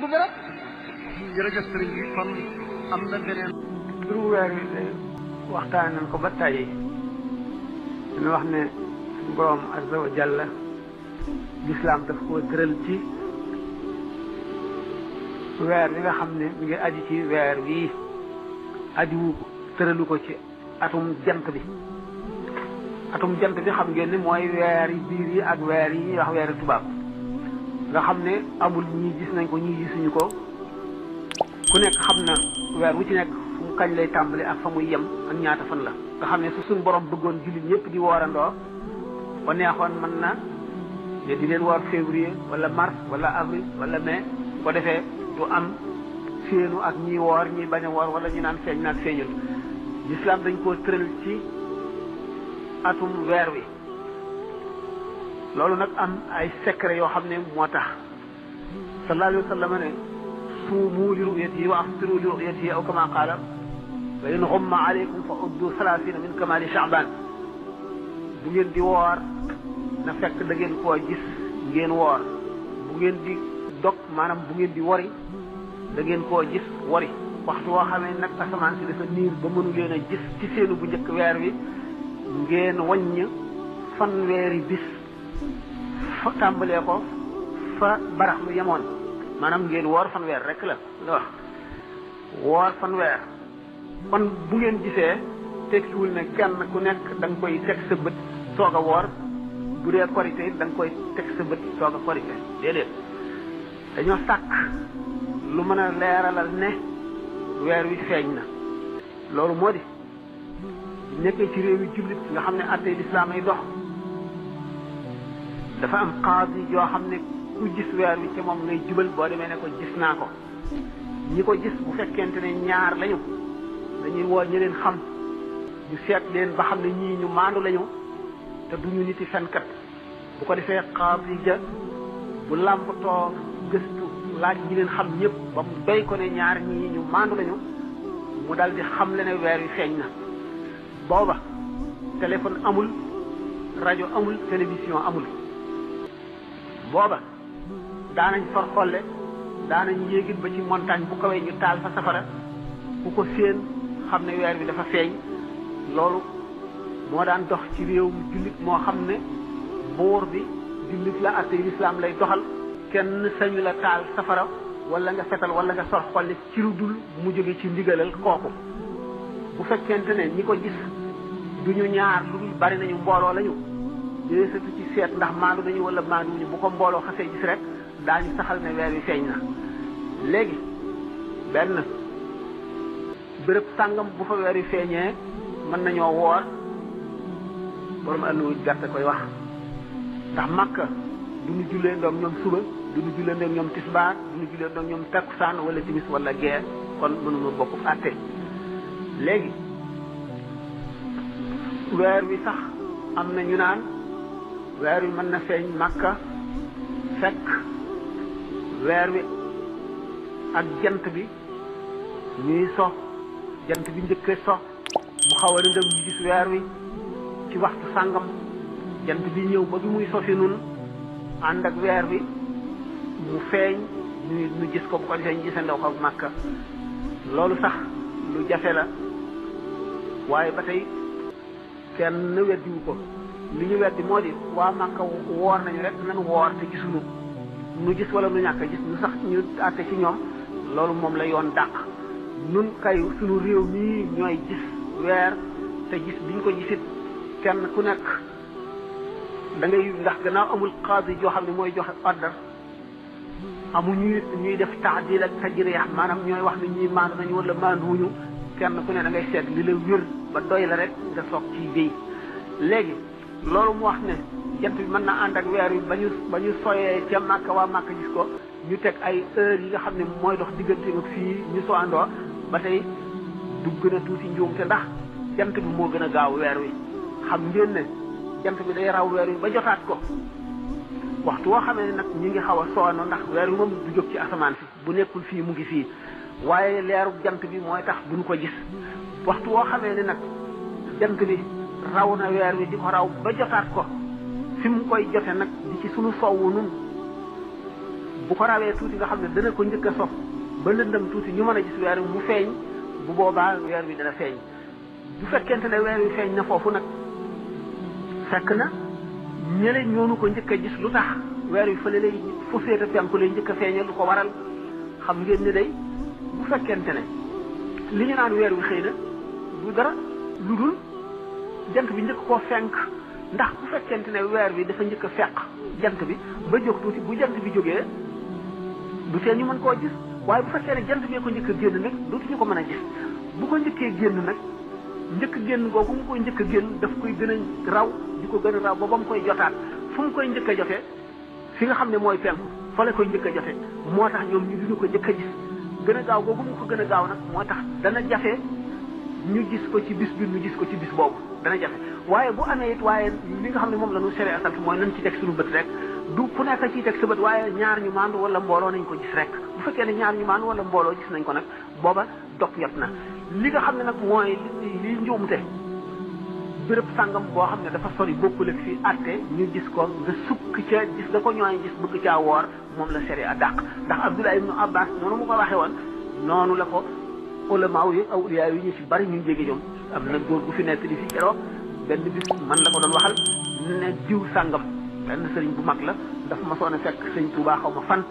bëgg rek. jërëjëf sëriñ bi kon am na beneen. turu weer wi waxtaan nañ ko ba tàyyi dina wax ne suñu borom azza wa jalla lislaam daf koo tëral ci weer bi nga xam ne mi ngi aju ci weer bii ajuwu tëralu ko ci atum jant bi xam ngeen ni mooy weer yi biir yi ak weer yi ñuy wax weeri tubaab nga xam ne amul ñii gis nañ ko ñii gisuñu ko ku nekk xam na weer wu ci nekk fu mu kañ lay tàmbali ak fa muy yem ak ñaata fan la nga xam ne su suñ borom bëggoon jullit ñëpp di woorandoo ba neexoon mën na ne di leen woor février wala mars wala avril wala mai bu ko defee du am séenu ak ñi woor ñi bañ a woor wala ñu naan feeñ naag feeñul l'islam dañ koo tëral ci atum weer wi loolu nag am ay secret yoo xam ne moo tax sallallahu alayhi wa sallam ne suumu li ru'yatihi wa aftiru li ru'yatihi aw kama qaala wa in ghumma alaykum fa uddu 30 min kamali sha'ban bu ngeen di woor na fekk da ngeen koo gis ngeen woor bu ngeen di dog maanaam bu ngeen di wori da ngeen koo gis wori waxtu woo xamee nag asamaan si dafa niir ba mënu leen a gis ci seenu bu njëkk weer wi ngeen wàññ fanweeri bis fa tàmbalee ko fa barax lu yemoon maanaam ngeen woor fanweer rek la wax woor fanweer kon bu ngeen gisee tekkiwul ne kenn ku nekk da nga koy teg sa bët soog a woor bu dee korité da nga koy teg sa bët soog a korité déedéet dañoo sàkk lu mën a leeralal ne weer wi feeñ na loolu moo di nekkee ci réew yi jullit nga xam ne attey lislaam ay dox dafa am qaadi yoo xam ne ku gis weer wi ca moom ngay jubal boo demee ne ko gis naa ko ñi ko gis bu fekkente ne ñaar lañu dañuy woo ñi leen xam ñu seet leen ba xam ne ñii ñu maandu lañu te duñu niti fenkat bu ko defee qaadi ja bu làmpatoo gëstu laaj ñi leen xam ñëpp ba mu doy ko ne ñaar ñii ñu maandu lañu mu dal di xam le ne weer wi feeñ na booba téléphone amul rajo amul télévision amul booba daanañ far xolle daanañ yéegit ba ci montagne bu kawee ñu taal fa safara ku ko séen xam ne weer wi dafa feeñ loolu moo daan dox ci réew mu jullit moo xam ne buur bi jullit la àtte lislaam lay doxal kenn sañu la taal safara wala nga fetal wala nga sor xolle ci lu dul mu jóge ci ndigalal kooku bu fekkente ne ñi ko gis duñu ñaar lu dul bari nañu mbooloo lañu déesatu ci seet ndax maandu nañu wala maanduñu bu ko mbooloo xasee gis rek daañu saxal ne weer wi feeñ na léegi benn béréb sàngam bu fa weer wi feeñee mën nañoo woor borom àlluwu gàtt koy wax ndax Makka duñu jullee ndoom ñoom suba duñu jullee ndoom ñoom tisbaar duñu jullee ndoom ñoom takkusaan wala timis wala gee kon mënuma bokk àtte léegi weer wi sax am na ñu naan weer wi mën na feeñ Makka fekk weer wi ak jant bi ñuy so jant bi njëkk so mu xaw a lëndëm ñu gis weer wi ci waxtu sàngam jant bi ñëw ba bi muy sofi nun ànd ak weer wi mu feeñ ñu gis ko bu ko defee ñu gisandoo ko Makka loolu sax lu jafe la waaye ba tey kenn weddiwu ko li ñu weddi moo di waa Makka woor nañu rek nan woor te gisuñu nu gis wala nu ñàkk gis nu sax ñu àtte ci ñoom loolu moom la yoon dàq nun kay suñu réew mii ñooy gis weer te gis biñ ko gisit kenn ku nekk da ngay ndax gannaaw amul qaadi joo xam ne mooy joxe ordre amuñu ñuy def taadil ak tajriix maanaam ñooy wax ne ñii maandu nañu wala maanduwuñu kenn ku ne da ngay seet li la wér ba doy la rek nga soog ci béy léegi loolu mu wax ne jant bi mën na ànd ak weer wi ba ñu soyee ca Makka waa Makka gis ko ñu teg ay heures yi nga xam ne mooy dox diggante ak fii ñu soo àndoo ba tey du gën a tuuti njuumte ndax jant bi moo gën a gaaw weer wi xam ngeen ne jant bi day raw weer wi ba jotaat ko waxtu woo xamee ne nag ñu ngi xaw a soono ndax weer wi moom du jóg ci asamaan si bu nekkul fii mu ngi fii waaye leeru jant bi mooy tax duñ ko gis waxtu woo xamee ne nag jant bi raw na weer wi di ko raw ba jotaat ko fi mu koy jote nag di ci sunu sowwu nun bu ko rawee tuuti nga xam ne dana ko njëkk a sof ba lëndëm tuuti ñu mën a gis weer wi mu feeñ bu boobaa weer wi dana feeñ bu fekkente ne weer wi feeñ na foofu nag fekk na ñële ñoonu ko njëkk a gis lu tax weer wi fële lay fu féete penku lay njëkk a feeñe lu ko waral xam ngeen ne day bu fekkente ne li ñu naan weer wi xëy na du dara lu dul jant bi njëkk koo fenk ndax bu fekkente ne weer wi dafa njëkk a fekk jant bi ba jóg tuuti bu jant bi jógee du tee ñu mën koo gis waaye bu fekkee ne jant bee ko njëkk a génn nag dootuñu ko mën a gis bu ko njëkkee génn nag njëkk génn googu mu koy njëkk a génn daf koy gën a raw di ko gën a raw ba ba mu koy jotaat fu mu koy njëkk a jotee fi nga xam ne mooy penku fa la koy njëkk a jote moo tax ñoom ñu duñu ko njëkk a gis gën a gaaw googu mu ko gën a gaaw nag moo tax dana jafe ñu gis ko ci bis bi ñu gis ko ci bis boobu dana jafe waaye bu amee it waaye li nga xam ne moom la ñu sere asal mooy nañ ci teg suñu bët rek du ku nekk ciy teg sa bët waaye ñaar ñu maandu wala mbooloo nañ ko gis rek bu fekkee ne ñaar ñu maandu wala mbooloo gis nañ ko nag booba dog jot na li nga xam ne nag mooy li njuumte béréb sàngam boo xam ne dafa sori bokkul ak fi àtte ñu gis ko nga sukk ca gis nga ko ñooy gis bëgg caa woor moom la sere a dàq ndax Abdullah ibnu Abbas noonu mu ko waxee woon noonu la ko ulama yi awliya yi ñu ci bari ñu jege ñoom am na góor gu fi nekk di fi keroog benn bis man la ko doon waxal ne diw sàngam benn sëriñ bu mag la dafa ma soon a fekk sëñ Tuubaa xaw ma fan